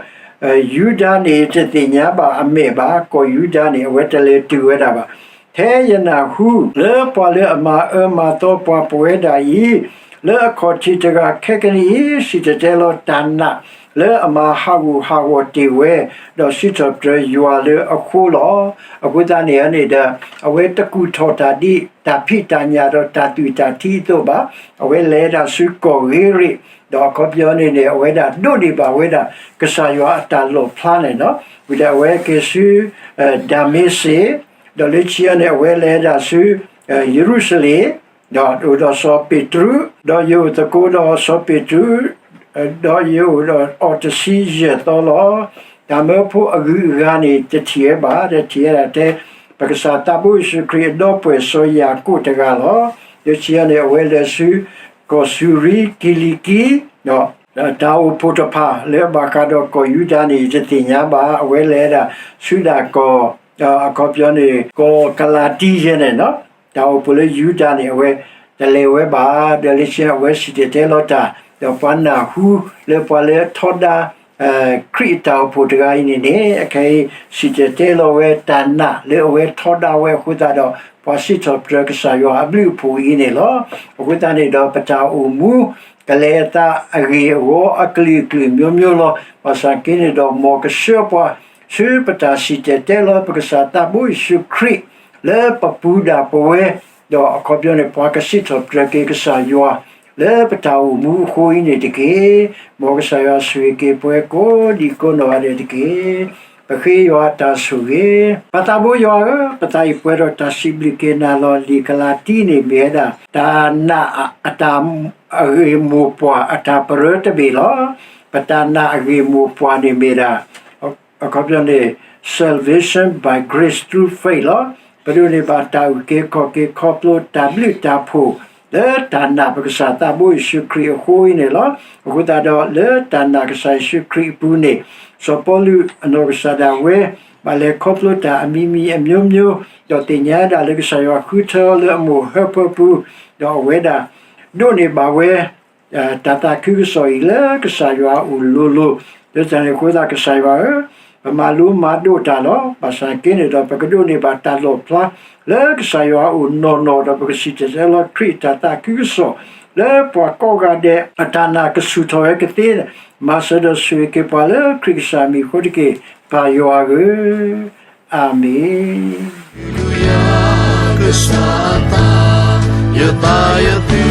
ယူဒၤန့ၣ် ယတသ့ၣ်ညါဘၣ်အမဲာ်ဘၣ်. ကီၢ်ယူဒၤန့ၣ် အဝဲတလဲၤတုၤဝဲဒၣ်ဘၣ်. ထဲယနၢ်ဟူလၢပှၤလၢအမၤအၢမၤသီပှၤပဝဲဒၣ်အံၤ, လၢအခီၣ်ထံးတဂၤခဲကနံၣ်အံၤ စံၣ်တဲၤတဲလီၤတၢ်နာ်လၢအမၤဟးဂူာ်ဟးဂီၤတ့ၢ်ဝဲ, ဒီးစံးထီၣ်ပတြၢၤယွၤလၢအဃိလီၤ. အဃိသတးန့ၣ်န့ၣ်ဒီး အဝဲတကူၣ်ထီၣ်တၢ်ဒ်တၢ်ဖံးတၢ်ညၣ်ဒီးတၢ်သွံၣ်တၢ်ထံအသိးဘၣ်. အဝဲလဲၤဒၣ်ဆူကီၢ်ဂ့ၤရ့း, ဒီးအခီပညီန့ၣ်န့ၣ် အဝဲဒၣ်ဒိးန့ၢ်ဘၣ်ဝဲဒၣ် ကစၢ်ယွၤအတၢ်လီၣ်ဖျါန့ၣ်လီၤ. ဝံၤဒီးအဝဲက့ၤဆူ ဒၤမ့းစ့း, ဒီးလၢခံန့ၣ် အဝဲလဲၤဒၣ်ဆူ ယရူၤၡလ့ၣ်, ဒီးအိၣ်ဒီးစီၤပ့းတရူး, ဒီးယအိၣ်သကိးဒီးစီၤပ့းတရူး, ဒီးယအိၣ်ဒီးအီၤတဆံယဲၢ်သီလီၤ. တၢ်မၢဖိအဂုၤအဂၤန့ၣ် တထံၣ်ဝဲဘၣ်, တထံၣ်ဝဲဒၣ်ထဲ ပကစၢ်သးဘိယ့ၣ်ၡူးခရံာ်အဒီပုၢ်ဝဲၢ်စီၤယၤကိာ်တဂၤလီၤ. လၢခံန့ၣ် အဝဲလဲၤဆူ ကီၢ်စူၤရံ ကံလံကံ, ဒီးတၢ်အိၣ်ဖှိၣ်တဖၣ်လၢအဘၣ်ဃးဒီးကီၢ်ယူဒၤန့ၣ် ယတသ့ၣ်ညါဘၣ်. အဝဲလဲၤဒၣ်ဆူဒၣ်ကီၢ် အခီပညီန့ၣ် ကီၢ်ကလၤတံယဲန့ၣ်လီၤ. တၢ်အိၣ်ဖှိၣ်လၢယူဒၤန့ၣ် အဝဲတလဲၤဝဲဘၣ်. ဒီးလၢခံအဝဲစံၣ်တဲၤတဲလီၤတၢ်, ဒီးပှၤနၢ်ဟူလၢပှၤလၢထီဒါ ခရံာ်အတၢ်အိၣ်ဖှိၣ်တဂၤအံၤန့ၣ်န့ၣ် အခဲအံၤစံၣ်တဲၤတဲလီၤဝဲတၢ်နာ်လၢအဝဲထီဒါဝဲအဃိသတးဒီး ပှၤစံးထီၣ်ပတြၢၤကစၢ်ယွၤအဘျုးအဖှိၣ်အံၤန့ၣ်လီၤ. အဃိသတးန့ၣ်ဒီး ပတၢ်အိၣ်မူ ကလဲၤအသးအဂ့ၢ်အဂီၤအကလုာ်ကလုာ်မျိုးမျိုးလီၤ. ဘၣ်ဆၣ်က့န့ၣ်ဒီး မ်ကဆှၢပှၤ ဆူပတၢ်စံၣ်တဲၤတဲလီၤ ပကစၢ်သးဘိယ့ၣ်ၡူးခရံာ် လၢပပူၤဒၣ်ပဝဲ, ဒီးအခီပညီန့ၣ် ပှၤကစံးထီၣ်ပတြၢၤက့ၤကစၢ်ယွၤ လၢပတၢ်အိၣ်မူအဃိအံၤန့ၣ်တက့ၢ်. မ်ကစၢ်ယွၤဆိၣ်ဂ့ၤက့ၤပဝဲကိးဒံကိးနီၢ်ဂၤဒဲးတက့ၢ်. ပဃ့ယွၤအတၢ်ဆိၣ်ဂ့ၤ. ပၢ်သးဘိယွၤဧၢ, ပသးအံၤပှဲၤဒီးတၢ်စံးဘျုးက့ၤနၤလီၤ. လံာ်ကလၤတံန့ၣ်မ့ၢ်ဝဲဒၣ် တၢ်နာ်အတၢ်အဂ့ၢ်မိၢ်ပှၢ်အတၢ်ပရၢတဘ့ၣ်လီၤ. ပတၢ်နာ်အဂ့ၢ်မိၢ်ပှၢ်န့ၣ်မ့ၢ်ဒၣ် အခီပညီန့ၣ် salvation by grace through faith လီၤ. ပဒိးန့ၢ်ဘၣ်တၢ်အုၣ်က့ၤခီၣ်က့ၤခီဖျိတၢ်ဘျုးတၢ်ဖှိၣ် လၢတၢ်နာ်ပကစၢ်သးဘိယ့ၣ်ၡူးခရံာ်အဃိအံၤန့ၣ်လီၤ. အဃိသတးဒီး လၢတၢ်နာ်ကစၢ်ယ့ၣ်ၡူးခရံာ်အပူၤန့ၣ် စီၤပီလူးအနီၢ်ကစၢ်ဒၣ်ဝဲ ဘၣ်လဲၤခီဖျိတၢ်အမံၤမံၤအမျိုးမျိုး, ဒီးသ့ၣ်ညါဒၣ်လၢကစၢ်ယွၤဃုထၢအီၤလၢအမိၢ်အဟၢဖၢပူၤ, ဒီးအဝဲဒၣ် ဒိးန့ၢ်ဘၣ်ဝဲ တၢ်သးခုကစီၣ်အံၤလၢကစၢ်ယွၤအအိၣ်လိၤလိၤ, လၢတၢ်န့ၣ်အဃိသတးကစၢ်ယွၤဧၢ, ပမၤလိမၤဒိးတၢ်လီၤ. ဘၣ်ဆၣ်က့န့ၣ်ဒီး ပကဒိးန့ၢ်ဘၣ်တၢ်လီၣ်ဖျါ လၢကစၢ်ယွၤအအိၣ်နီၢ်နီၢ်ဒီး ပကစံၣ်တဲၤတဲလီၤခရံာ်အတၢ်သးခုကစီၣ် လၢပှၤကိးဂၤဒဲးအတၢ်နာ်ကဆူၣ်ထီၣ်ဝဲကသ့, မၤစၢၤဒီးဆိၣ်ဂ့ၤက့ၤပှၤလၢခရံာ်ကစၢ်အမံၤအဃိတက့ၢ်, ပၢ်ယွၤဧၢ, အၤမ့ၣ်. ကစၢ်သး, ယသးယသု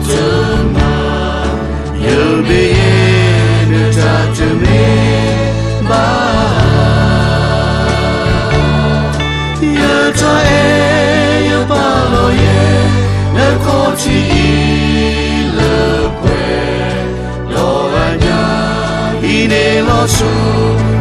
တမၤ, ယမ့ၢ်ယဲနတၢ်တမ့ၢ်ဘၣ်. ယတၢ်အဲၣ်ယပာ်လီၤယဲ, နခီၣ်ထံးအံၤလၢပှဲၤ, ဒီးအညါ, ဟံးန့ၢ်လီၤဆိ